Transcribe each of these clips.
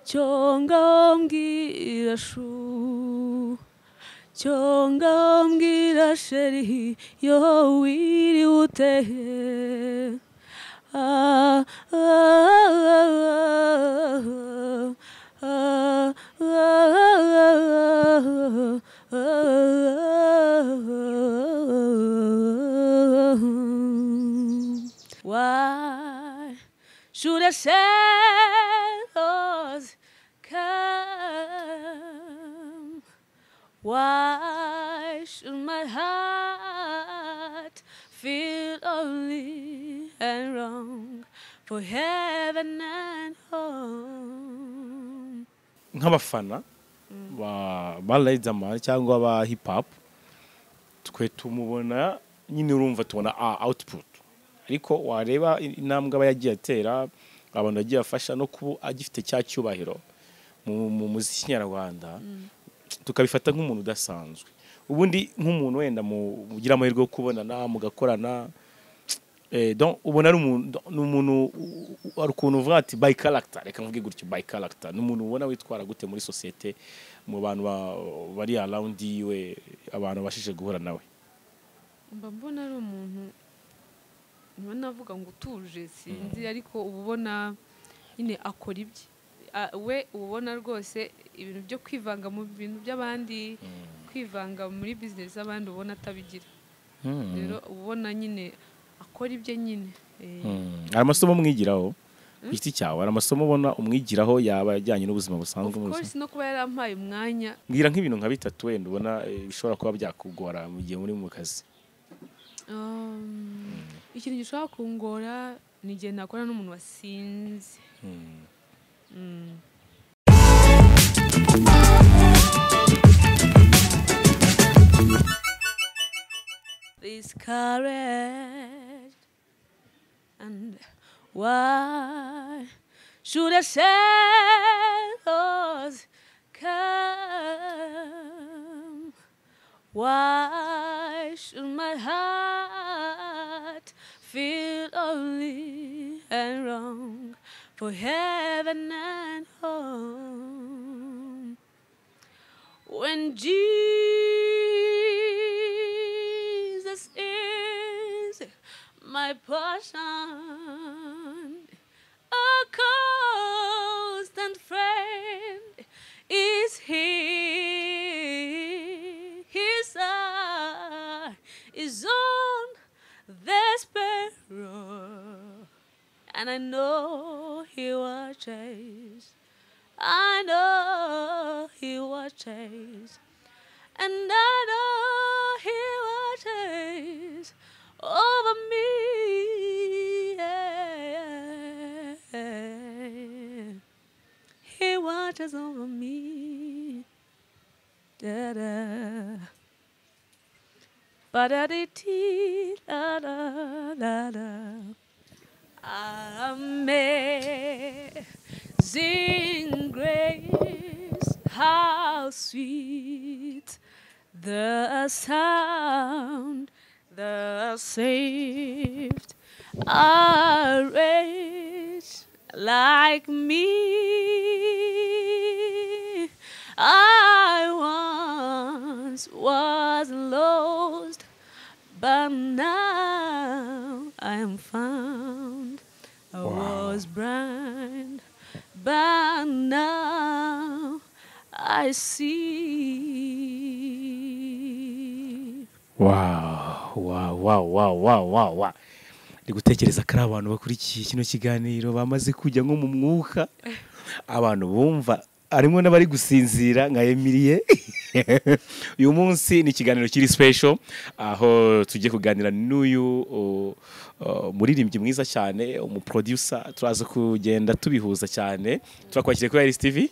Cyo mbwira chou, cyo mbwira chéri, yo wiriwe ute? Ah, ah, ah, ah, ah. Why should the shadows come? Why should my heart feel lonely and wrong for heaven and home? Nk'abafana ba Riderman cyangwa ba hip hop, twe tumubona nyine, urumva, tubona output, ariko wareba intambwe aba yagiye atera, abantu yagiye afasha, no kuba agifite cya cyubahiro mu muziki nyarwanda, tukabifata nk'umuntu udasanzwe. Ubundi nk'umuntu wenda mugira amahirwe yo kubonana, mugakorana, donc ubona ari umuntu, ni umuntu ari ukuntu uvuga ati by character, reka mvuge gutyo, by character ni umuntu ubona witwara gute muri société, mu bantu bari around yiwe, abantu bashije guhura nawe? Mba mbona ari umuntu, niba navuga ngo utuje, sinzi, ariko uba ubona nyine akora ibye. We uba ubona rwose ibintu byo kwivanga mu bintu by'abandi, kwivanga muri bizinesi z'abandi, ubona atabigira. Rero uba ubona nyine akora ibye nyine. Hari amasomo umwigiraho ku giti cyawe? Hari amasomo ubona umwigiraho, yaba ajyanye n'ubuzima busanzwe Of muri course, no kuba yarampaye umwanya. Mbwira nk'ibintu nka bitatu wenda ubona bishobora kuba byakugora mu gihe muri mu kazi. Ikintu gishobora kungora ni igihe nakora n'umuntu wasinze. Discouraged, and why should the shadows come? Why should my heart feel lonely and wrong for heaven and home? When Jesus is my portion, a constant friend is He. His eye is on the sparrow, and I know He watches. I know He watches, and I know He watches over me. Yeah. He watches over me. Da da. Ba da dee dee da da da da. Amazing grace, how sweet the sound that saved a wretch like me. I once was lost, but now I am found. I was blind, but now I see. Wow. Ndi gutekereza ko ari abantu bakurikiye kino kiganiro bamaze kujya nko mu mwuka, abantu bumva harimo n'abari gusinzira nka Emilie. Uyu munsi ni ikiganiro kiri special, aho tugiye kuganira n'uyu muririmbyi mwiza cyane, umuproducer. Turaza kugenda tubihuza cyane. Turakwakiriye kuri Iris TV.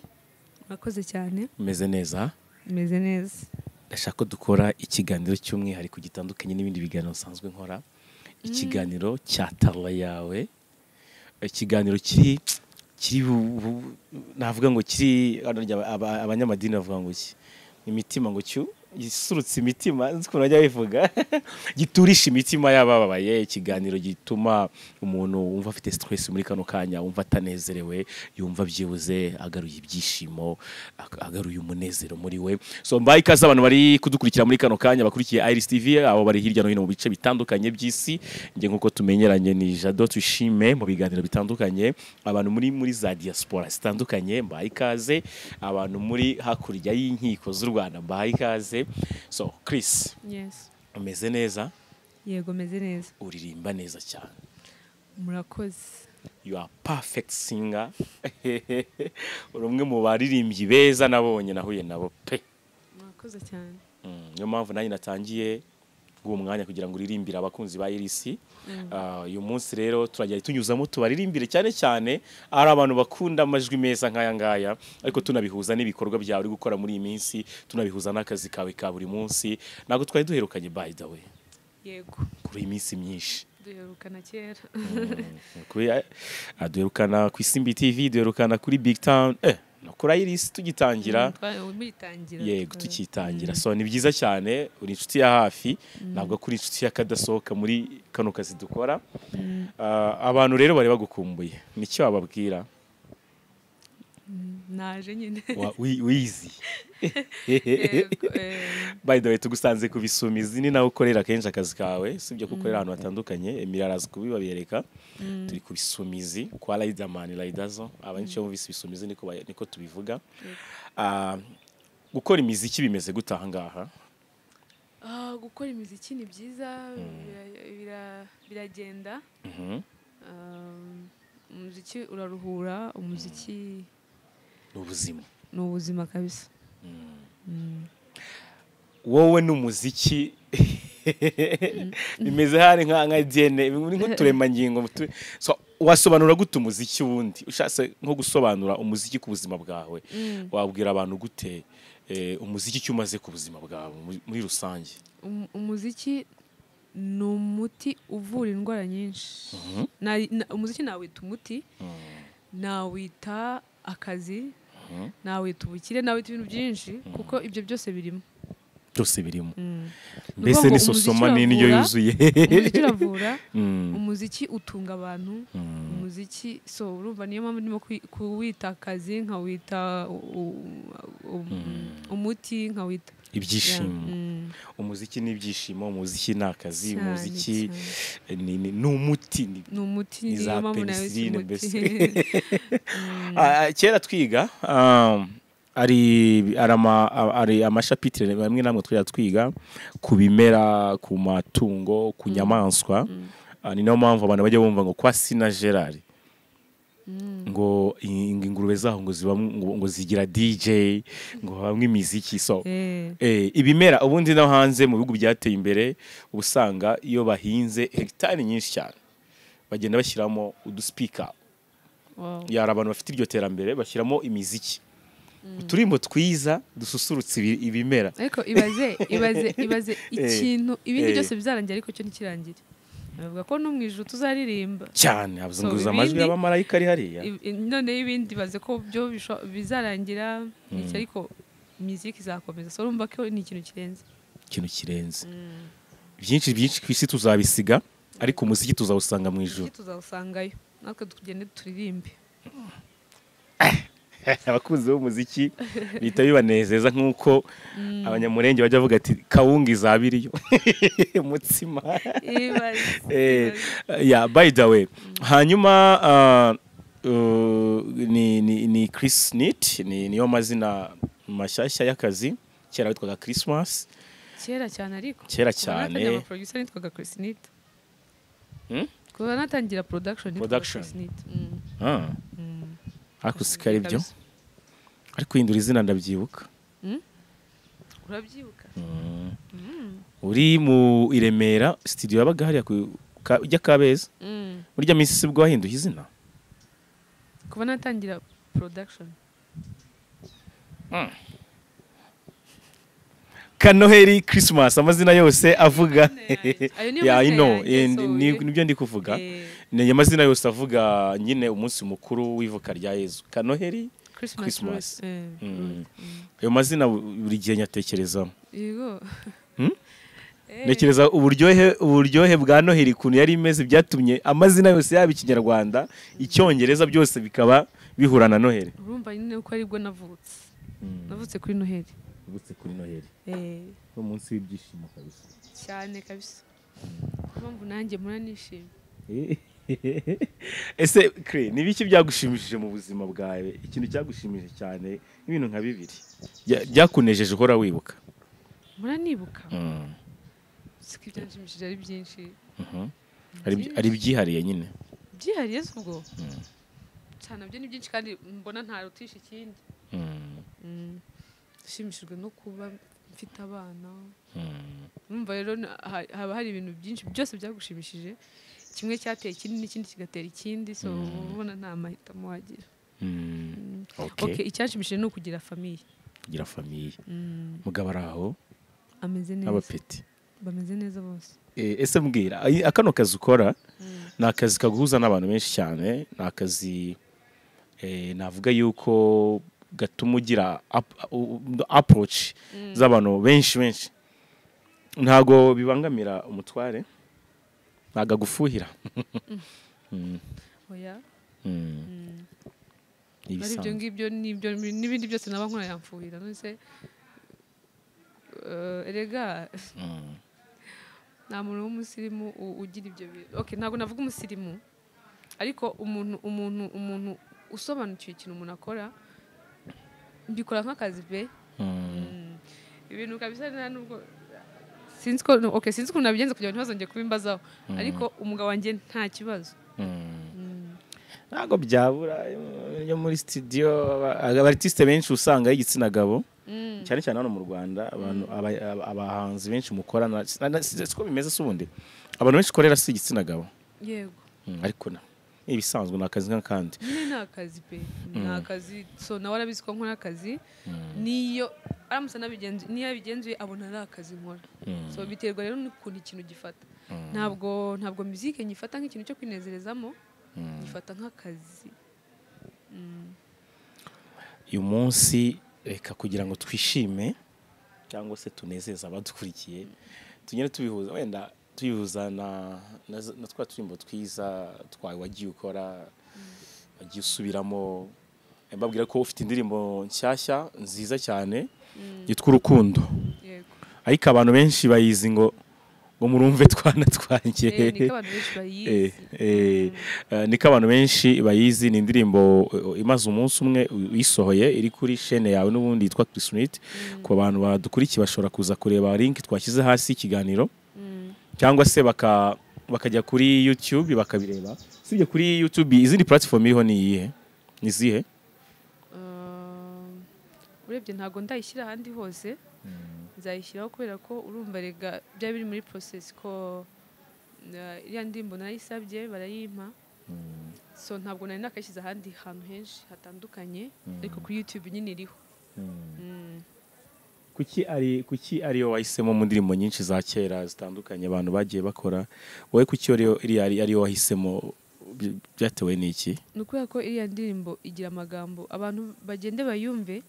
Murakoze cyane. Umeze neza? Meze neza. Ndashaka ko dukora ikiganiro cy'umwihariko gitandukanye n'ibindi biganiro nsanzwe nkora, ikiganiro cya talent yawe, ikiganiro kiri navuga ngo kiri hano, abanyamadini bavuga ngo iki, imitima ngo cyu gisurutsa imitima, nzi ukuntu bajya bivuga, giturisha imitima y'abababaye, ikiganiro gituma umuntu wumva afite stress muri kano kanya, wumva atanezerewe, yumva byibuze agaruye ibyishimo, agaruye umunezero muri we. So mbaye ikaze abantu bari kudukurikira muri kano kanya, bakurikiye Iris TV, abo bari hirya no hino mu bice bitandukanye by'isi. Nge nkuko tumenyeranye ni Jado Tuyishime mu biganiro bitandukanye, abantu muri za diaspora zitandukanye mbaye ikaze, abantu muri hakurya y'inkiko z'u Rwanda mbaye ikaze. So Chris, Yes. umeze neza? Yego, meze neza. Uririmba neza cyane. Murakoze. You are perfect singer. Uri umwe mu baririmbyi beza nabonye, nahuye nabo pe. Murakoze cyane. Niyo mpamvu nanjye natangiye guha umwanya kugira ngo uririmbire abakunzi ba Iris. Uyu munsi rero turajya tunyuzamo tubaririmbire, cyane cyane ari abantu bakunda amajwi meza nk'aya ngaya, ariko tunabihuza n'ibikorwa byawe uri gukora muri iyi minsi, tunabihuza n'akazi kawe ka buri munsi. Ntabwo twari duherukanye, by the way. Yego. Kuri iyi minsi myinshi. Duherukana kera. Duherukana ku Isimbi TV, duherukana kuri Big Town, no kuri Iris tugitangira. Mugitangira. Yego, tukitangira. So ni byiza cyane, uri inshuti ya hafi, ntabwo kuri inshuti y'akadasohoka muri kano kazi dukora. Abantu rero bari bagukumbuye, nicyo wababwira? Naje nyine. Wizi. Yego, By the way, tugusanze ku Bisumizi, ni nawe ukorera kenshi akazi kawe, usibye ko ukorera ahantu hatandukanye, Emile araza kubibabereka. Turi ku Bisumizi kwa Riderman, Riderzo, abenshi iyo bumvise Ibisumizi niko tubivuga. Gukora imiziki bimeze gute aha ngaha? Gukora imiziki ni byiza, biragenda. Umuziki uraruhura, umuziki Ni ubuzima. Ni ubuzima kabisa. Wowe n'umuziki bimeze hari nka DNA, ni nk'uturemangingo. So wasobanura gute umuziki wundi? Ushatse nko gusobanura umuziki ku buzima bwawe, wabwira abantu gute umuziki icyo umaze ku buzima bwawe muri rusange? Umuziki ni umuti uvura indwara nyinshi. Umuziki nawita umuti, nawita akazi, nawita ubukire, nawita ibintu byinshi, kuko ibyo byose birimo. Byose birimo. Ni Mbese ukuvuga ni ngo sosoma umuziki n'indyo uravura, yuzuye. Umuziki uravura, umuziki utunga abantu, umuziki, so urumva niyo mpamvu ndimo kuwita akazi, nkawita umuti, nkawita Ibyishimo. Umuziki ni ibyishimo, umuziki ni akazi, Cyane, umuziki cyane. ni umuti, Ni umuti, ni niyo za mpamvu nawita penicilline umuti. mbese. Kera twiga, ari amashapitire bamwe namwe twajya twiga ku bimera, ku matungo, ku nyamaswa. Ni nayo mpamvu abantu bajya bumva ngo kwa Sina Gerard ngo ingurube zaho ngo zibamwo, ngo zigira DJ, ngo habamwo imiziki. So ibimera ubundi no hanze mu bihugu byateye imbere, uba usanga iyo bahinze hegitari nyinshi cyane bagenda bashyiramo uduspeaker. Yari abantu bafite iryo terambere, bashyiramo imiziki, uturimbo twiza dususurutsa ibimera. Ariko ibaze, ibaze, ibaze ikintu ibindi byose bizarangira ariko cyo ntikirangire. Bavuga ko no mu ijuru tuzaririmba. Cyane, abazunguza amajwi y'abamarayika ari hariya. Noneho ibindi baze ko byo bizarangira iki, ariko muziki izakomeza. So urumva ko ni ikintu kirenze. Ikintu kirenze. Byinshi byinshi ku isi tuzabisiga, ariko umuziki tuzawusanga mu ijuru. Umuziki tuzawusangayo, natwe tugende turirimbe. Abakunzi b'umuziki bihita bibanezeza, nk'uko Abanyamurenge bajya bavuga ati kawunga izaba iriyo, umutsima. Ibaze, ibaze. Yeah, by the way, hanyuma ni Chris Nit, ni niyo mazina mashyashya y'akazi. Kera witwaga Christmas. Kera cyane ariko. Kera Kuva cyane. natangira producer nitwaga Chris Nit. Kuva natangira production nitwaga Production. Chris Nit. Ariko siko ari byo. Kabisa. Ariko hindura izina ndabyibuka. Urabyibuka? Uri mu i Remera, studio yabaga hariya ujya Kabeza. Burya minsi si bwo wahinduye izina? Kuva natangira production. Kanoheri, Christmas, amazina yose avuga. Ayo niyo Yeah, I mazina know. yanjye, so, Nibyo ndi kuvuga. Ni amazina yose avuga nyine umunsi mukuru w'ivuka rya Yezu, Kanoheri. Christmas, Christmas. Ruth. Ruth. Ayo mazina buri gihe nyatekerezaho. Yego. Hmm? Ntekereza uburyohe bwa Noheli ukuntu yari imeze, byatumye amazina yose yaba Ikinyarwanda, Icyongereza, byose bikaba bihura na Noheli. Urumva nyine ko aribwo navutse. Navutse kuri Noheli. Uvutse kuri Noheli, umunsi w'ibyishimo kabisa. Cyane kabisa. Niyo mpamvu nanjye mpora nishimye. Ese Cre, ni biki byagushimishije mu buzima bwawe? Ikintu cyagushimishije cyane, nk'ibintu nka bibiri byakunejeje uhora wibuka. Mpora nibuka. Siko ibyanshimishije ari byinshi. Ari byihariye nyine. Byihariye se ubwo? Cyane, nabyo ni byinshi kandi mbona ntarutisha ikindi. Nshimishijwe no kuba mfite abana. Urumva rero haba hari ibintu byinshi byose byagushimishije, kimwe cyateye ikindi n'ikindi kigatera ikindi, so ubona nta mahitamo wagira. Okay, icyanshimishije ni ukugira famille. Kugira famille. Mugabo ari aho? Ameze neza. N'abapeti? Bameze neza bose. Ese mbwira, akano kazi ukora ni akazi kaguhuza n'abantu benshi cyane, ni akazi navuga yuko gatuma ugira approach z'abantu benshi benshi. Ntago bibangamira umutware? Ntago agufuhira? Oya. Ari ibyo Ibisanzwe. ngibyo n'ibyo n'ibindi byose naba nkora yamfuhira. None se erega nta muntu w'umusirimu ugira ibyo bintu. Okay, ntabwo navuga umusirimu, ariko umuntu usobanukiwe ikintu umuntu akora. Mbikora nk'akazi pe. Ibintu kabisa nta nubwo sinzi ko, okay, sinzi ukuntu nabigenza kugira ngo ntibazongere kubimbazaho, ariko umugabo wanjye nta kibazo. Ntabwo byabura yo muri studio aba artiste benshi usanga ari igitsina gabo, cyane cyane hano mu Rwanda. Abantu abahanzi benshi mukorana siko bimeze se ubundi? Abantu benshi ukorera si igitsina gabo? Yego. Ariko na ni ibisanzwe, ni akazi nk'akandi. Nyine ni akazi pe, ni akazi. So nawe arabizi ko nkora akazi, niyo aramutse anabigenzuye, niyo yabigenzuye abona ari akazi nkora. So biterwa rero n'ukuntu ikintu gifata. Ntabwo muzike nyifata nk'ikintu cyo kwinezerezamo, nyifata nk'akazi. Uyu munsi reka kugira ngo twishime cyangwa se tunezeze abadukurikiye, tugende tubihuza, wenda tubihuza na twa turimbo twiza twawe wagiye ukora, wagiye usubiramo. Mbabwira ko ufite indirimbo nshyashya nziza cyane yitwa Urukundo. Yego. Ariko abantu benshi bayizi ngo murumve twana twanjye. Niko abantu benshi bayizi. Niko abantu benshi bayizi. Ni indirimbo imaze umunsi umwe uyisohoye, iri kuri chaîne yawe n'ubundi yitwa Chris Smith. Ku bantu badukurikiye bashobora kuza kureba link twashyize hasi y'ikiganiro, cyangwa se bakajya kuri YouTube bakabireba. Sibye kuri YouTube, izindi platform iriho ni iyihe, ni izihe? Urebye ntabwo ndayishyira ahandi hose, nzayishyiraho kubera ko urumva rega byaba biri muri process ko iriya ndirimbo narayisabye barayimpa, so ntabwo nari nakayishyize ahandi hantu henshi hatandukanye, ariko kuri YouTube nyine iriho. Kuki ariyo wahisemo mu ndirimbo nyinshi za kera zitandukanye abantu bagiye bakora? Wowe kuki ariyo iriya ariyo wahisemo? Byatewe n'iki? Ni ukubera ko iriya ndirimbo igira amagambo, abantu bagende bayumve,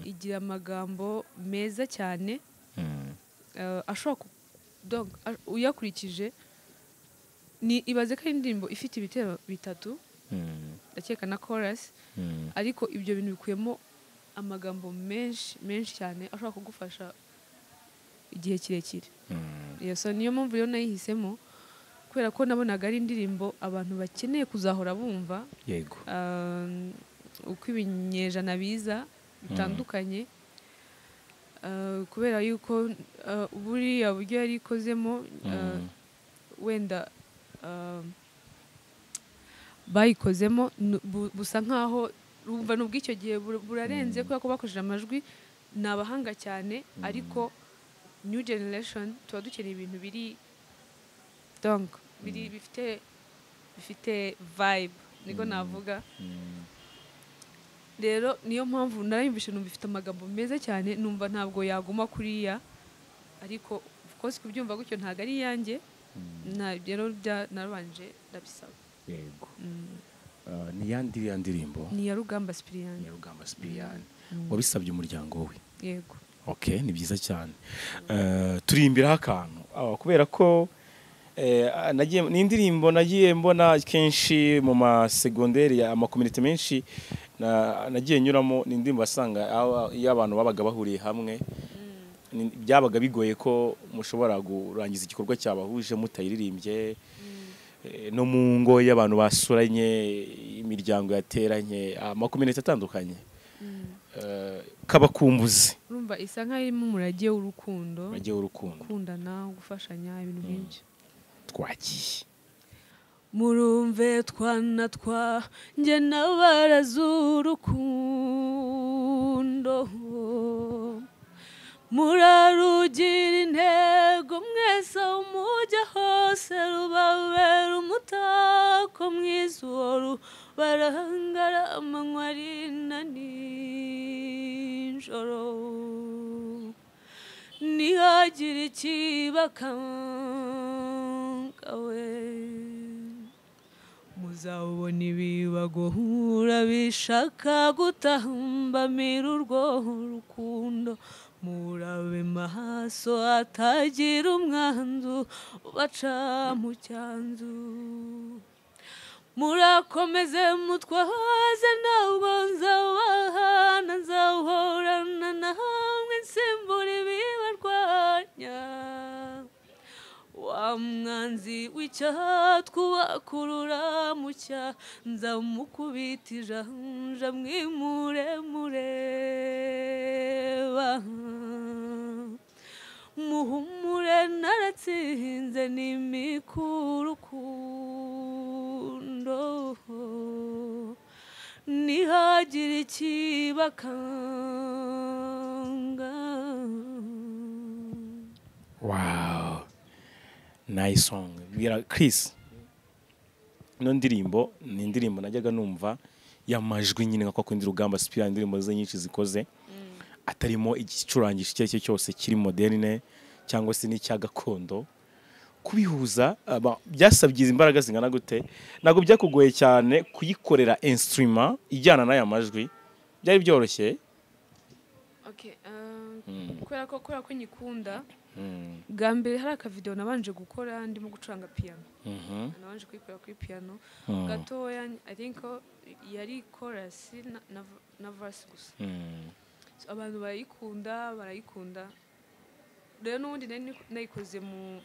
igira amagambo meza cyane, ashobora donc, uyakurikije ni ibaze ko ari indirimbo ifite ibitero bitatu, ndakeka na chorus, ariko ibyo bintu bikuyemo amagambo menshi menshi cyane ashobora kugufasha igihe kirekire. Iyo so niyo mpamvu rero nayihisemo, kubera ko nabonaga ari indirimbo abantu bakeneye kuzahora bumva uko ibinyejana biza bitandukanye, kubera yuko buriya buryo yari ikozemo, wenda bayikozemo busa nkaho urumva nubwo icyo gihe burarenze, kubera ko bakoresheje amajwi, ni abahanga cyane, ariko new generation tuba dukeneye ibintu biri, donc biri bifite vibe, niko navuga. Rero niyo mpamvu narayumvishe numva ifite amagambo meza cyane, numva ntabwo yaguma kuriya, ariko of course kubyumva gutyo ntabwo ari iyanjye. Rero narabanje ndabisaba. Yego. Ni yandi ya ndirimbo? Ni iya Rugamba Sipiriyani. Ni Rugamba Sipiriyani. Wabisabye umuryango we? Yego. Okay, ni byiza cyane. Turimbiraho akantu kubera ko nagiye, ni indirimbo nagiye mbona kenshi mu masegonderi, amakominite menshi nagiye nyuramo. Ni indirimbo wasanga iyo abantu babaga bahuriye hamwe, byabaga bigoye ko mushobora kurangiza igikorwa cyabahuje mutayiririmbye. No mu ngo y'abantu basuranye, imiryango yateranye, amakominite atandukanye, kabakumbuzi. Urumva isa nkaho irimo umurage w'urukundo. Umurage w'urukundo. Gukundana, gufashanya, ibintu nk'ibyo. Twagiye. Murumve twana twa njye n'abarazurukundo, murarugira intego mwese aho mujya hose, rubabera umutako mwiza uwo rubarangara amanywa ari na nijoro. Ntihagire ikibakanga we, muzabona ibibagohura bishaka gutambamira urwo rukundo. Murabe maso atagira umwanzu ubaca mu cyanzu. Murakomeze mutwaze, ntabwo nzabahana, nzahorana namwe nsimbura ibibarwanya. Wa mwanzi w'icyaha twubakurura mu cyaha, nzamukubita ijanja mwimure mureba. Muhumure naratsinze n'imikurukundo, ntihagire ikibakanga. Wow, nice song. Bwira Chris, ino ndirimbo ni indirimbo najyaga numva y'amajwi nyine nka kwa kundi Rugamba Sipiriyani indirimbo ze nyinshi zikoze, atarimo igicurangisho icyo ari cyo cyose kiri moderne cyangwa se n'icya gakondo. Kubihuza byasabye izi imbaraga zingana gute? Ntabwo byakugoye cyane kuyikorera instrument ijyana n'aya majwi? Byari byoroshye? Okay, kubera ko nyikunda, bwa mbere hari akavideo nabanje gukora ndimo gucuranga piano. Nabanje kuyikorera kuri piano gatoya, I think ko yari chorus na verse gusa. So, abantu barayikunda, barayikunda. Rero n'ubundi nari nayikoze mu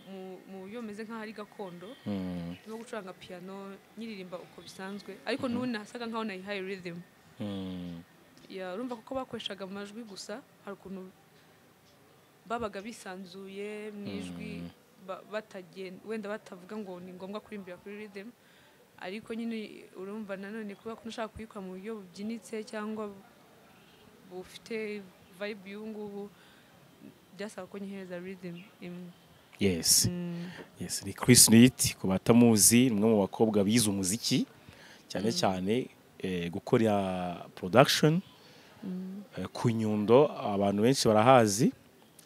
buryo bumeze nk'aho ari gakondo, ndimo gucuranga piano nyiririmba uko bisanzwe, ariko n'ubundi nasaga nkaho nayihaye rhythm. Ya, urumva kuko bakoreshaga amajwi gusa, hari ukuntu babaga bisanzuye mu ijwi, wenda batavuga ngo ni ngombwa kurimbira kuri rhythm. Ariko nyine urumva nanone kuba ko nashaka kuyikora mu buryo bubyinitse cyangwa bufite vibe y'ubu ngubu, byasaba ko nyihereza rhythm imwe. Yes, ni Chris Neat ku batamuzi, ni umwe mu bakobwa bize umuziki cyane cyane gukora production ku Nyundo, abantu benshi barahazi,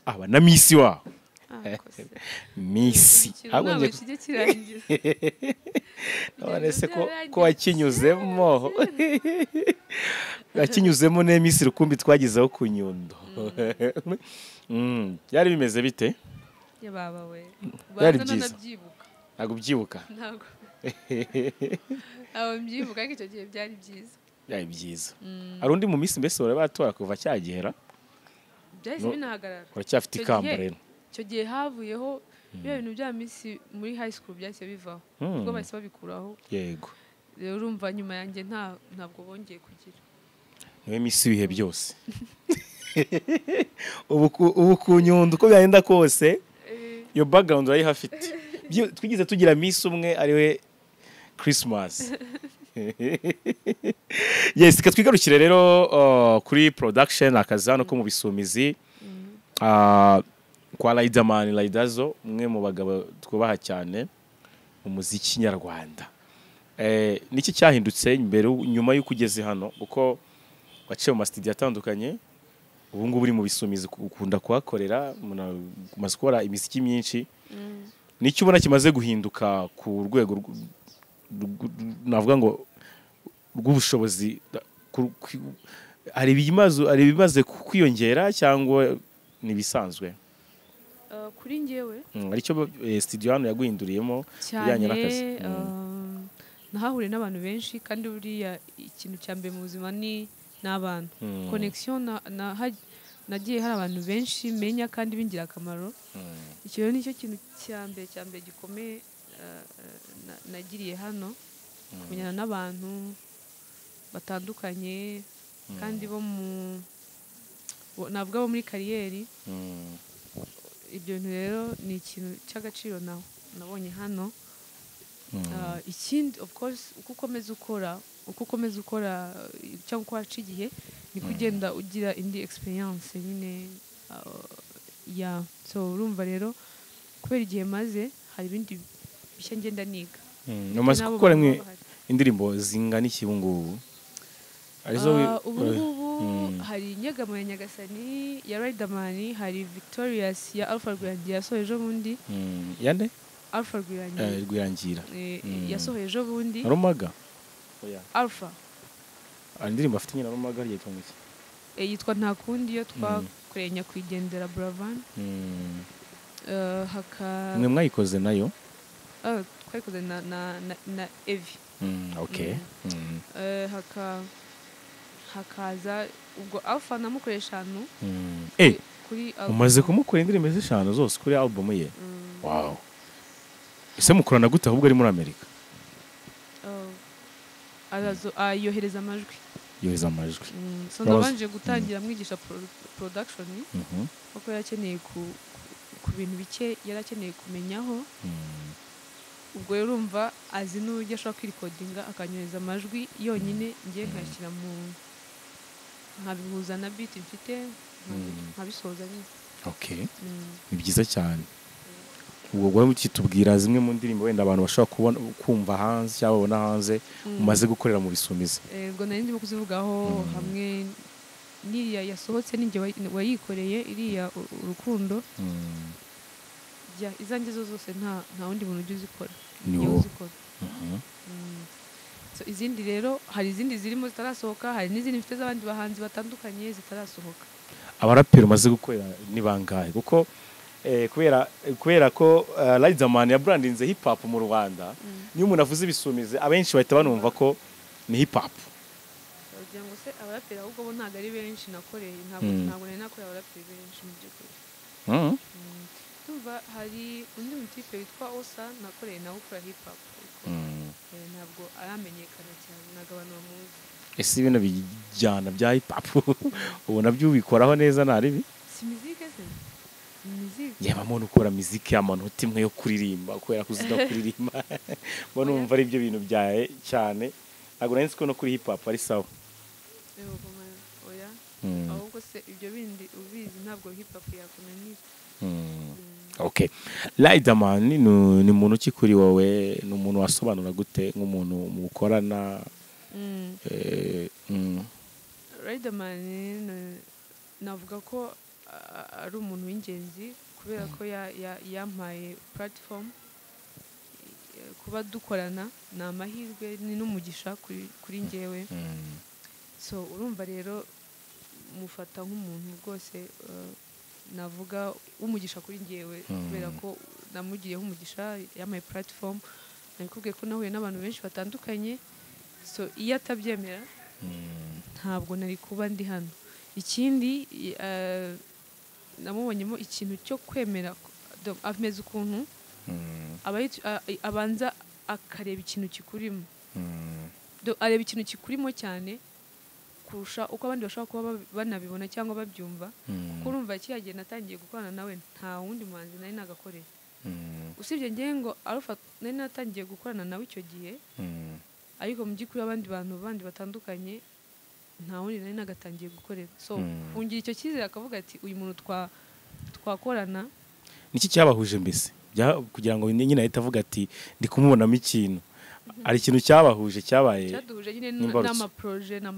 aba na Miss wabo. Ah, kose. Miss. Ikintu Ahubwo ntabwo ngiye kijya kirangira. None se ko Byarangiye. ko wakinyuzemo ne Miss Rukumbi twagezeho ku Nyundo. Byari bimeze bite? Ya baba we. Byari Ubanza byiza. nanabyibuka. Ntabwo ubyibuka? Ntabwo mbyibuka, ariko icyo gihe byari byiza. Byari byiza. Hari undi mu minsi mbese bari batora kuva cyagihera? Byahise No. binahagarara. Uracyafite Icyo ikamba rero. Icyo gihe havuyeho biriya bintu bya Miss muri high school, byahise bivaho ubwo bahise babikuraho. Rero urumva nyuma yanjye ntabwo bongeye kugira. Niwe Miss ibihe byose ubu ku Nyundo, uko byagenda kose iyo background urayihafite. Twigeze tugira Miss umwe ariwe Christmas. Yes, reka twigarukire rero kuri production, akazi hano ko mu Bisumizi, kwa Riderman, Riderzo, umwe mu bagabo twubaha cyane mu muziki nyarwanda. Niki cyahindutse mbere nyuma y'uko ugeze hano? Kuko waciye mu masitidiyo atandukanye, ubu ngubu uri mu Bisumizi, ukunda kuhakorera, umaze gukora imiziki myinshi. Niki ubona kimaze guhinduka ku rwego navuga ngo rw'ubushobozi, hari ibimaze kwiyongera cyangwa nibisanzwe? Kuri njyewe aricyo studio hano yaguhinduriyemo cyane, nahahuriye n'abantu benshi, kandi buriya ikintu cya mbere mu buzima ni n'abantu. Connection nagiye hari abantu benshi menya kandi b'ingirakamaro. Icyo rero nicyo kintu cya mbere gikomeye nagiriye hano, kumenyana n'abantu batandukanye kandi bo mu navuga bo muri kariyeri. Ibyo bintu rero ni ikintu cy'agaciro nabonye hano. Ikindi of course uko ukomeza ukora cyangwa uko waca igihe niko ugenda ugira indi experience nyine ya so urumva rero kubera igihe maze hari ibindi bishya ngenda niga. Umaze gukora indirimbo zingana iki ubu ngubu? Ubu ngubu hari Inyegamo ya Nyagasani ya Riderman, hari Victorious ya Alpha Rwirangira yasohoye ejo bundi. Yande? Alpha Rwirangira. Rwirangira. Yasohoye ejo bundi. Rumaga? Oya. Alpha. Indirimbo afite nyina Rumaga yitwa ngo iki? Yitwa Ntakundi yo twakoreye nyakwigendera Buravan. Haka mwe mwayikoze nayo? Twayikoze na Evi. Okay. Hakaza ubwo Alpha namukoreye 5. Kuri umaze kumukora indirimbo 5 zose kuri album ye. Wow. Ese mukorana gute ahubwo ari muri Amerika? Arazo yohereza amajwi. Yohereza amajwi. So nabanje gutangira mwigisha production kuko yarakeneye ku bintu bike yarakeneye kumenyaho. Ubwo rero urumva azi n'uburyo ashobora kwirikodinga akanyohereza amajwi yonyine, ngiye nkashyira mu nkabihuza na beat mfite nkabisoza nyine. Okay. Ni byiza cyane. Ubwo gwa mukitubwira zimwe mu ndirimbo wenda abantu bashobora kubona kumva hanze cyangwa babona hanze umaze gukorera mu Bisumizi. Ubwo nari ndimo kuzivugaho hamwe n'iriya yasohotse ninjye wayikoreye iriya Urukundo. Ya izanjye zo zose nta wundi muntu ujya uzikora. Ni wowe. So izindi rero hari izindi zirimo zitarasohoka, hari n'izindi mfite z'abandi bahanzi batandukanye zitarasohoka. Abaraperi umaze gukorera ni bangahe? Kuko kubera ko Riderman ya brandinze hip hop mu Rwanda, niyo umuntu avuze Ibisumizi abenshi bahita banumva ko ni hip hop. Wagira ngo se abaraperi ahubwo bo ntago ari benshi nakoreye, ntabwo nari nakoreye abaraperi benshi mu by'ukuri. Tumva hari undi mutipe witwa Osa nakoreye nawe ukora hip hop, ntabwo aramenyekana cyane, ntabwo abantu bamuzi. Ese ibintu bijyana bya hip hop ubona byo ubikoraho neza nta ribi? Si muzike se? Muzike. Yaba muntu ukora muzike y'amanota imwe yo kuririmba kubera kuzida kuririmba. Mbona umva ari byo bintu byaye cyane. Ntabwo nari nzi ko no kuri hip hop ari sawa. Oya. Ahubwo se ibyo bindi ubizi ntabwo hip hop yakunanira. Okay. Riderman ni muntu ki kuri wowe? Ni umuntu wasobanura gute nk'umuntu mukorana? Riderman navuga ko ari umuntu w'ingenzi kubera ko yampaye platform. Kuba dukorana ni amahirwe ni n'umugisha kuri njyewe. So urumva rero mufata nk'umuntu rwose navuga umugisha kuri njyewe kubera ko namugiriyeho umugisha, yampaye platform. Nabikubwiye ko nahuye n'abantu benshi batandukanye, so iyo atabyemera ntabwo nari kuba ndi hano. Ikindi namubonyemo ikintu cyo kwemera, ameze ukuntu abanza akareba ikintu kikurimo, areba ikintu kikurimo cyane kurusha uko abandi bashobora kuba banabibona cyangwa babyumva. Kuko urumva kiriya gihe natangiye gukorana nawe nta wundi muhanzi nari nagakoreye usibye ngewe ngo Alpha nari natangiye gukorana nawe icyo gihe, ariko mu by'ukuri abandi bantu bandi batandukanye nta wundi nari nagatangiye gukorera. So kungira icyo cyizere akavuga ati uyu muntu twakorana. Niki cyabahuje mbese kugira ngo nyine ahite avuga ati ndi kumubonamo ikintu? Ari ikintu cyabahuje cyabaye cyaduhuje nyine n'ama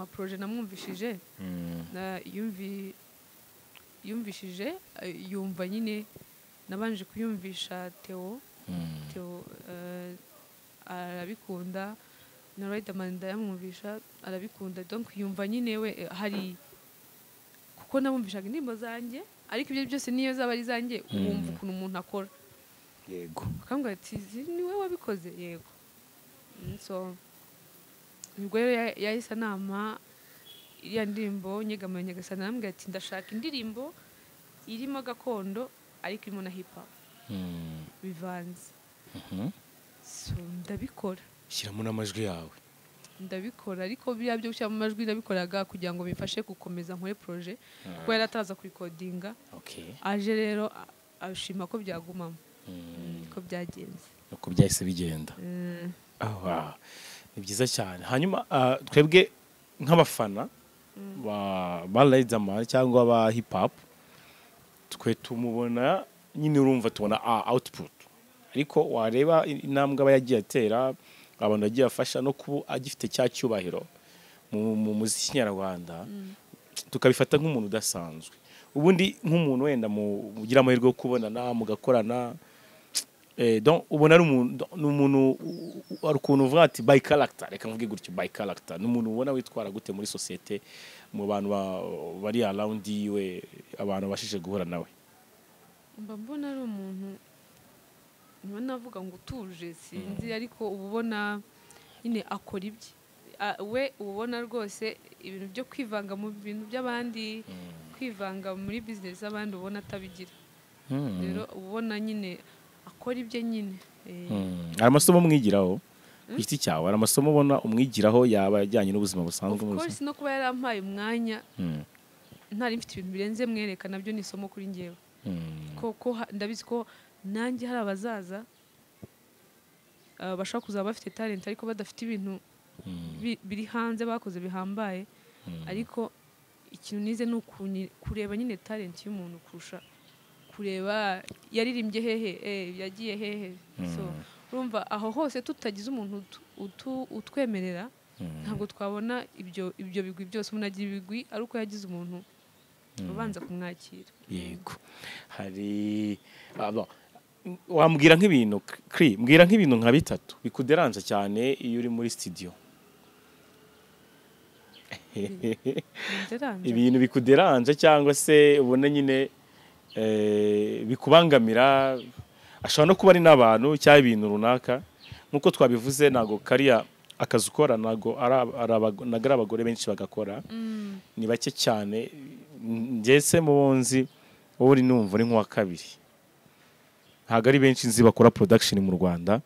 projet namwumvishije, yumvishije yumva nyine nabanje kuyumvisha Theo, Theo arabikunda. Na Riderman ndayamwumvisha, arabikunda. Donc yumva nyine we hari kuko namwumvishaga indirimbo zanjye, ariko ibyo byose niyo zaba ari zanjye, wumva ukuntu umuntu akora. Akambwira ati: "Izi ni wowe wabikoze?" Yego. So nibwo rero yahise anama iriya ndirimbo Nyegamiye Nyagasani. Arambwira ati: "Ndashaka indirimbo irimo gakondo ariko irimo na hip hop bivanze." So ndabikora. Shyiramo n'amajwi yawe. Ndabikora, ariko biriya byo gushyiramo amajwi nabikoraga kugira ngo bimfashe gukomeza nkore projet, kuko yari ataraza kurikodinga. Aje rero ashima ko byagumamo. Niko byagenze. Uko byahise bigenda. Ah, wow. Ni byiza cyane. Hanyuma twebwe nk'abafana ba Riderman cyangwa ba hip hop, twe tumubona nyine, urumva tubona output, ariko wareba intambwe aba yagiye atera, abantu yagiye afasha, no kuba agifite cya cyubahiro mu muziki nyarwanda, tukabifata nk'umuntu udasanzwe. Ubundi nk'umuntu wenda mugira amahirwe yo kubonana, mugakorana, donc ubona ari umuntu, ni umuntu hari ukuntu uvuga ati by character, reka mvuge gutyo, by character ni umuntu ubona witwara gute muri sosiyete, mu bantu bari around yiwe, abantu babashije guhura nawe? Mba mbona ari umuntu, niba navuga ngo utuje, sinzi, ariko uba ubona nyine akora ibye. We uba ubona rwose ibintu byo kwivanga mu bintu by'abandi, kwivanga muri bizinesi z'abandi, ubona atabigira. Rero uba ubona nyine akora ibye nyine. Hari amasomo mwigiraho ku giti cyawe? Hari amasomo ubona umwigiraho, yaba ajyanye n'ubuzima busanzwe Of muri course, no kuba yarampaye umwanya ntari mfite ibintu birenze mwereka, nabyo ni isomo kuri njyewe. Ko ndabizi ko nanjye hari abazaza bashobora kuzaba bafite talent ariko badafite ibintu biri hanze bakoze bihambaye. Ariko ikintu nize ni kureba nyine talent y'umuntu kurusha kureba yaririmbye hehe, yagiye hehe. So urumva aho hose tutagize umuntu utwemerera, ntabwo twabona ibyo bigwi byose. Umuntu agira ibigwi ari uko yagize umuntu ubanza kumwakira. Yego. Hari bon, wambwira nk'ibintu, Chris, mbwira nk'ibintu nka bitatu bikuderanja cyane iyo uri muri studio. Nderanje. Ibintu bikuderanja cyangwa se ubona nyine bikubangamira, ashobora no kuba ari n'abantu cyangwa ibintu runaka. Nk'uko twabivuze, ntabwo kariya akazi ukora ntabwo ari abagore benshi bagakora, ni bake cyane. Ndetse mu bo nzi, wowe uri, numva uri nk'uwa kabiri. Ntabwo ari benshi nzi bakora production mu Rwanda.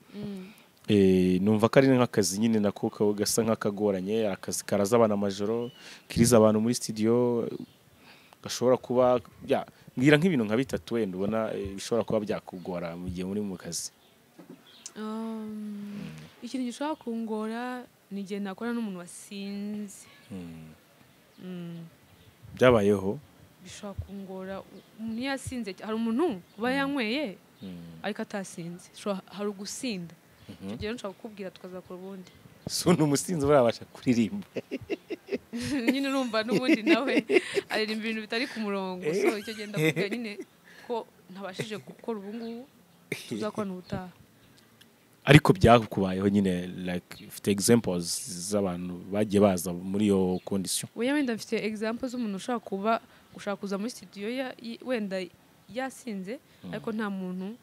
Numva ko ari nk'akazi nyine nako gasa nk'akagoranye, akazi karaza abantu amajoro, kiriza abantu muri studio, gashobora kuba ya. Mbwira nk'ibintu nka bitatu wenda ubona bishobora kuba byakugora mu gihe muri mu kazi. Ikintu gishobora kungora ni igihe nakora n'umuntu wasinze. Byabayeho? Bishobora kungora umuntu yasinze. Hari umuntu uba yanyweye ariko atasinze. Hari ugusinda. Icyo gihe nshobora kukubwira tukazakora ubundi. Si ni umusinzi burabasha kuririmba? Nyine urumva n'ubundi nawe aririmba ibintu bitari ku murongo. So icyo gihe ndakubwira nyine ko ntabashije gukora ubu ngubu, tuzakorana ubutaha. Ariko byakubayeho nyine, like ufite examples z'abantu bagiye baza muri iyo condition? Oya, wenda mfite example z'umuntu ushobora kuba ushaka kuza muri studio wenda yasinze, ariko nta muntu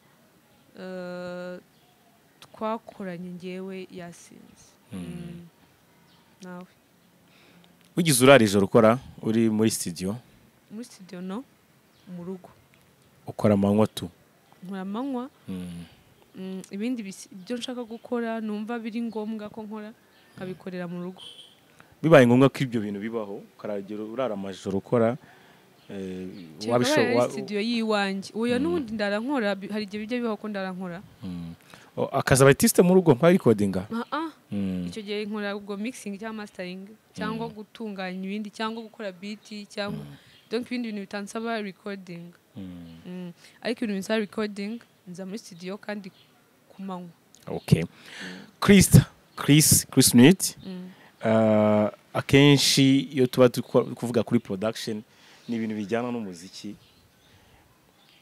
twakoranye ngewe yasinze. Nawe. Wigeze urara ijoro ukora uri muri studio? Muri studio no mu rugo. Ukora amanywa tu? Nkora amanywa. Ibindi ibyo nshaka gukora numva biri ngombwa ko nkora, nkabikorera mu rugo. Bibaye ngombwa ko ibyo bintu bibaho, ukaragera urara amajoro ukora, Kereka abaye ari studio y'iwanjye, oya, n'ubundi ndara nkora. Hari igihe bijya bibaho ko ndara nkora. Oh, akazi artiste mu rugo nka recordinga? Ah ah. Icyo gihe nkora ubwo mixing cyangwa mastering cyangwa gutunganya ibindi cyangwa gukora beat cyangwa donc ibindi bintu bitansaba recording. Ariko ibintu binsaba recording nza muri studio kandi ku manywa. Okay, Chris, Chris, Chris Smith. Akenshi iyo tuba kuvuga kuri production, ni ibintu bijyana n'umuziki,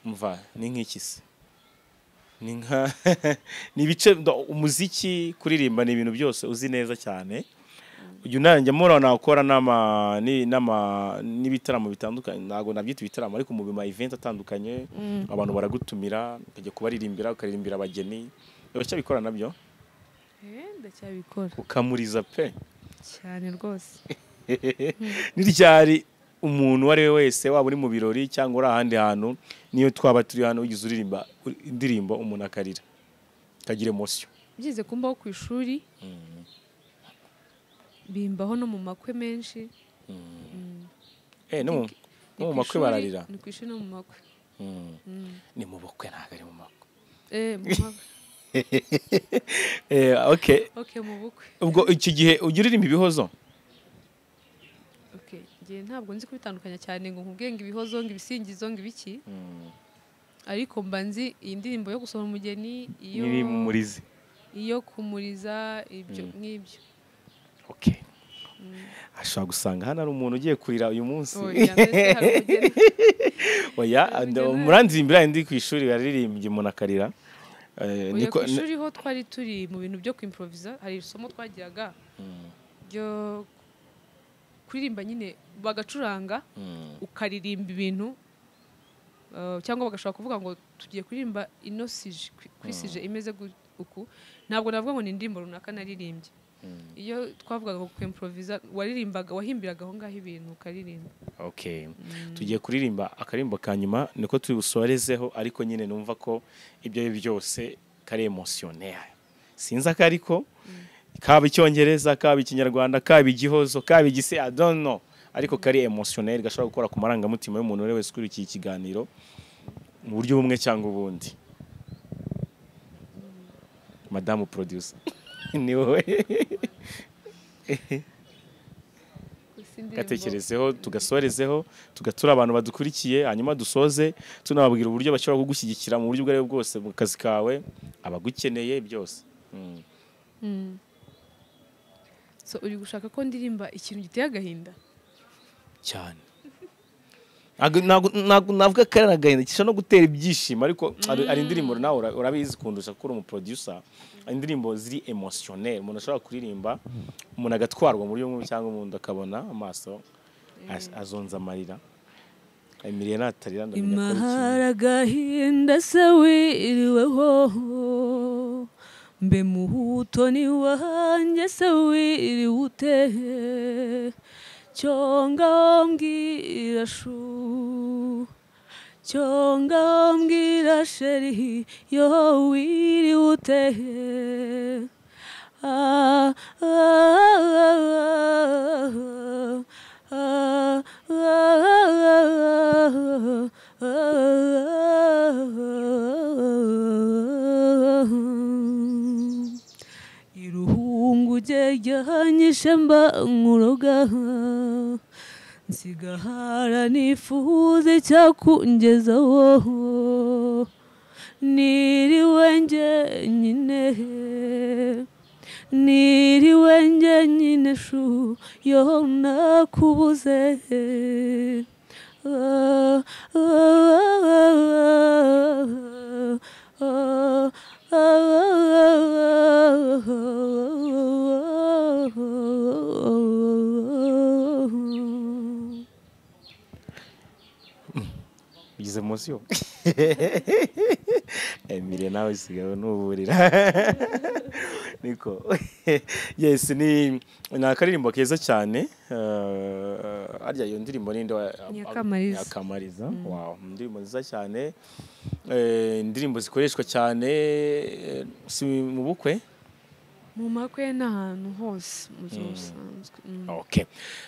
mva ni nk'iki se? Ni nka ni ibice umuziki, kuririmba ni ibintu byose uzi neza cyane. Uyu nanjye murabona akora n'ama n'ibitaramo bitandukanye, ntago nabyita ibitaramo ariko mu bima event atandukanye, abantu baragutumira ukajya kubaririmbira, ukaririmbira abageni. Uracyabikora nabyo? Ndacyabikora. Ukamuriza pe cyane rwose. Ni ryari umuntu uwo ari we wese, waba uri mu birori cyangwa uri ahandi hantu, niyo twaba turi hano, ugize uririmba indirimbo umuntu akarira akagira emotion? Byize kumbaho ku ishuri, bimbaho no mu makwe menshi. No mu makwe bararira? Ni ku ishuri no mu makwe. Ni mu bukwe, ntabwo ari mu makwe. Mu makwe. Okay. Okay, mu bukwe. Ubwo iki gihe ujya uririmba ibihozo? Okay, ngiye ntabwo nzi kubitandukanya cyane ngo nkubwiye ngo ibihozo, ngo ibisingizo, ngo ibiki. Ariko mba nzi iyi ndirimbo yo gusoma umugeni, iyo iri mu murizi, iyo kumuriza, ibyo nk'ibyo. Okay. Ashobora gusanga hano ari umuntu ugiye kurira uyu munsi. Oya, murandimbira ndi ku ishuri baririmbye umuntu akarira. Niko ku ishuri ho twari turi mu bintu byo kuimprovisa, hari isomo twagiraga ryo kuririmba nyine, bagacuranga ukaririmba ibintu, cyangwa bagashobora kuvuga ngo tugiye kuririmba ino sije, kwisije imeze uku. Ntabwo navuga ngo ni indirimbo runaka naririmbye. Iyo twavugaga ngo kuimprovisa, waririmbaga, wahimbiraga aho ngaho ibintu ukaririmba. Okay. Tugiye kuririmba akarimbo ka nyuma niko turi busorezeho, ariko nyine numva ko ibyo byose kari emotionnel. Sinzi akariko kaba icyongereza, kaba ikinyarwanda, kaba igihozo, kaba igise, I don't know, ariko kari emotionnel, gashobora gukora ku marangamutima y'umuntu wese kuri iki kiganiro mu buryo bumwe cyangwa ubundi. Madame producer ni wowe gatekerezeho, tugasorezeho, tugatura abantu badukurikiye, hanyuma dusoze tunababwira uburyo bashobora kugushyigikira mu buryo ubwo ari bwo bwose mu kazi kawe, abagukeneye byose. So uri gushaka ko ndirimba ikintu giteye agahinda cyane? Ntabwo navuga ko ari agahinda, gishobora no gutera ibyishimo, ariko ari indirimbo nawe urabizi kundusha ko uri umuproducer, indirimbo ziri emotionnel, umuntu ashobora kuririmba umuntu agatwarwa mu buryo bumwe cyangwa ubundi, akabona amaso azonza amarira. Emilie natarira ndamenya ko ari ikintu. Imahara agahinda se wiriweho, mbe muhutoni wanjye se wiriwe ute, cyonga mbwira shu, cyonga mbwira sheri, yo wiriwe ute. Ah, ah, ah, ah, ah, ah. Iruhungu ryanyishe mba nkuroga, nsigahara nifuze icyakungezaho, niriwe njyenyine, niriwe njyenyine shu, yo nakubuze. Ah, ah, ah, ah, Bigize emotion. Emilie nawe sigawe nuburira. Niko. Yes, ni akaririmbo keza cyane. Arya iyo ndirimbo ninde? Nyakamariza. Nyakamariza. Wow, indirimbo nziza cyane. Indirimbo zikoreshwa cyane si mu bukwe, mu makwe n'ahantu hose mu buzima busanzwe. Okay.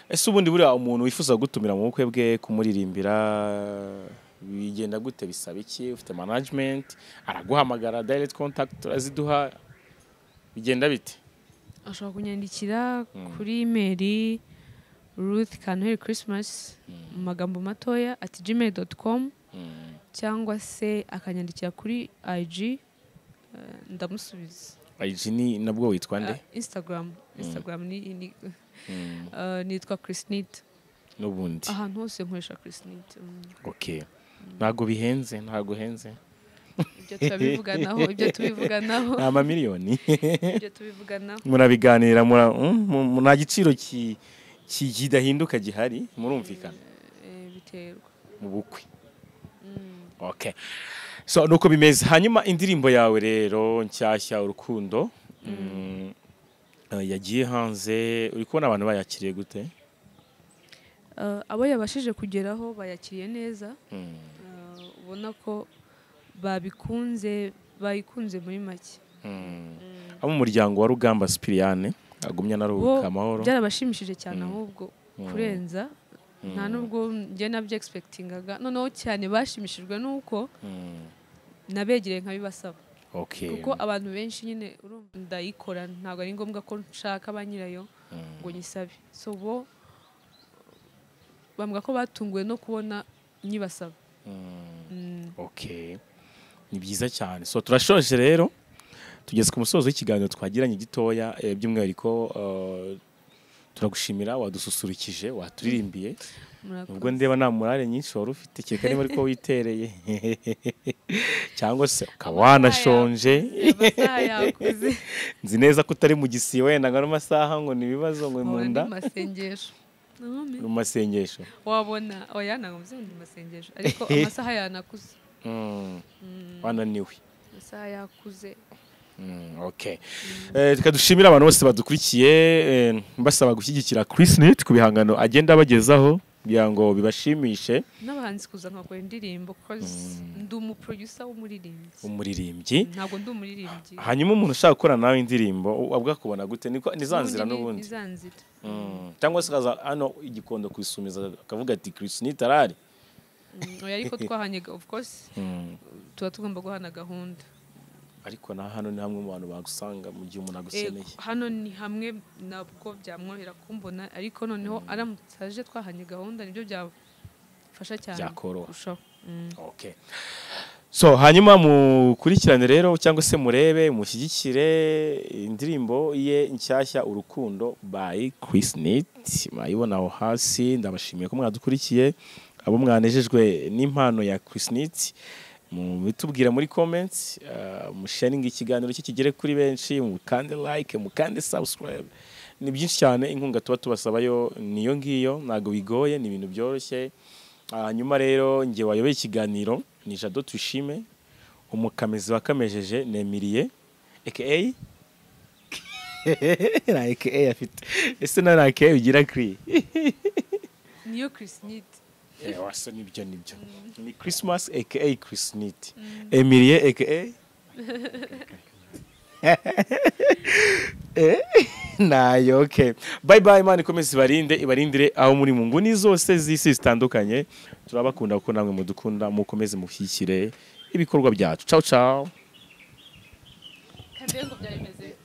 Ese ubundi buriya umuntu wifuza gutumira mu bukwe bwe kumuririmbira bigenda gute, bisaba iki? Ufite management, araguhamagara, direct contact uraziduha, bigenda bite? Ashobora kunyandikira kuri email ruthkanohelichristmas mu magambo matoya @gmail.com, cyangwa se akanyandikira kuri IG, ndamusubiza. IG ni nabwo witwa nde? Instagram. Instagram ni nitwa Chrisnit. N'ubundi ahantu hose nkoresha Chrisnit. Okay. Ntago bihenze, ntago henze. Ibyo turabivuganaho, ibyo tubivuganaho. Ni amamiliyoni. Ibyo tubivuganaho. Murabiganira, nta giciro kidahinduka gihari, murumvikana. Biterwa mu bukwe. Okay. So nuko bimeze. Hanyuma indirimbo yawe rero nshyashya Urukundo yagiye hanze, uri kubona abantu bayakiriye gute? Abo yabashije kugeraho bayakiriye neza. Ubona ko babikunze, bayikunze muri make. Abo mu muryango wa Rugamba Sipiriyane agumya naruhuka amahoro. Byarabashimishije cyane ahubwo kurenza. Nta nubwo njye nabyo expectingaga, noneho cyane bashimishijwe nuko nabegereye nkabibasaba. Kuko abantu benshi nyine urumva ndayikora, ntabwo ari ngombwa ko nshaka ba nyirayo ngo nyisabe. So bo bambwa ko batunguwe no kubona nyibasaba. Okay. Ni byiza cyane. So turashoje rero, tugeze ku musozo w'ikiganiro twagiranye gitoya, by'umwihariko turagushimira, wadususurukije, waturirimbiye. Ubwo ndeba nta murare nyinshi wari ufite, kereka niba ariko witereye cyangwa se ukaba wanashonje. Nzi neza ko utari mu gisibo wenda ngo amasaha ngo ni ibibazo ngo mu nda. Mu masengesho wabona oya ntabwo mvuze ngo ni masengesho, ariko amasaha yanakuze. Wananiwe. Amasaha yakuze. Okay. Reka dushimire abantu bose badukurikiye, mbasaba gushyigikira Chris Nit ku bihangano agenda abagezaho kugira ngo bibashimishe. N'abahanzi kuza nkakora indirimbo, ndi umuproducer w'umuririmbyi. Ntabwo ndi umuririmbyi. Hanyuma umuntu ushaka gukora nawe indirimbo abwa kubona gute? Niko nizanzira n'ubundi. Nizanzira. Cyangwa se kaza hano igikondo kwisumiza akavuga ati Chris Nit arari. Oya ariko twahanye, of course. Tuba tugomba guhana gahunda. Ariko na hano ni hamwe mu bantu bagusanga mu gihe umuntu aguseneye. Hano ni hamwe nabwo byamworohera kumbona, ariko noneho aramutse aje twahanye gahunda nibyo byafasha cyane kurushaho. Okay. So hanyuma mukurikirane rero cyangwa se murebe mushyigikire indirimbo ye nshyashya Urukundo by Chris Nit, murayibona aho hasi. Ndabashimiye ko mwadukurikiye, abo mwanejejwe n'impano ya Chris Nit mubitubwira muri comments, musharinga ikiganiro cye kigere kuri benshi, mukande like, mukande subscribe. Ni byinshi cyane, inkunga tuba tubasabayo niyo ngiyo, ntago bigoye, ni ibintu byoroshye. Hanyuma rero nge wayoboye ikiganiro ni Jado Tushime, umukamezi wakamejeje Nemirie aka na aka afite ese na aka ugira kri niyo Chris Nit. Wasa nibyo nibyo. Ni Christmas aka Chris Nit. Emilie aka nayo. Okay. Bye bye, Imana ikomeze ibarinde, ibarindire aho muri mu nguni zose z'isi zitandukanye. Turabakunda kuko namwe mudukunda, mukomeze mushyikire ibikorwa byacu. Ciao ciao. Kandi ngo byari bimeze.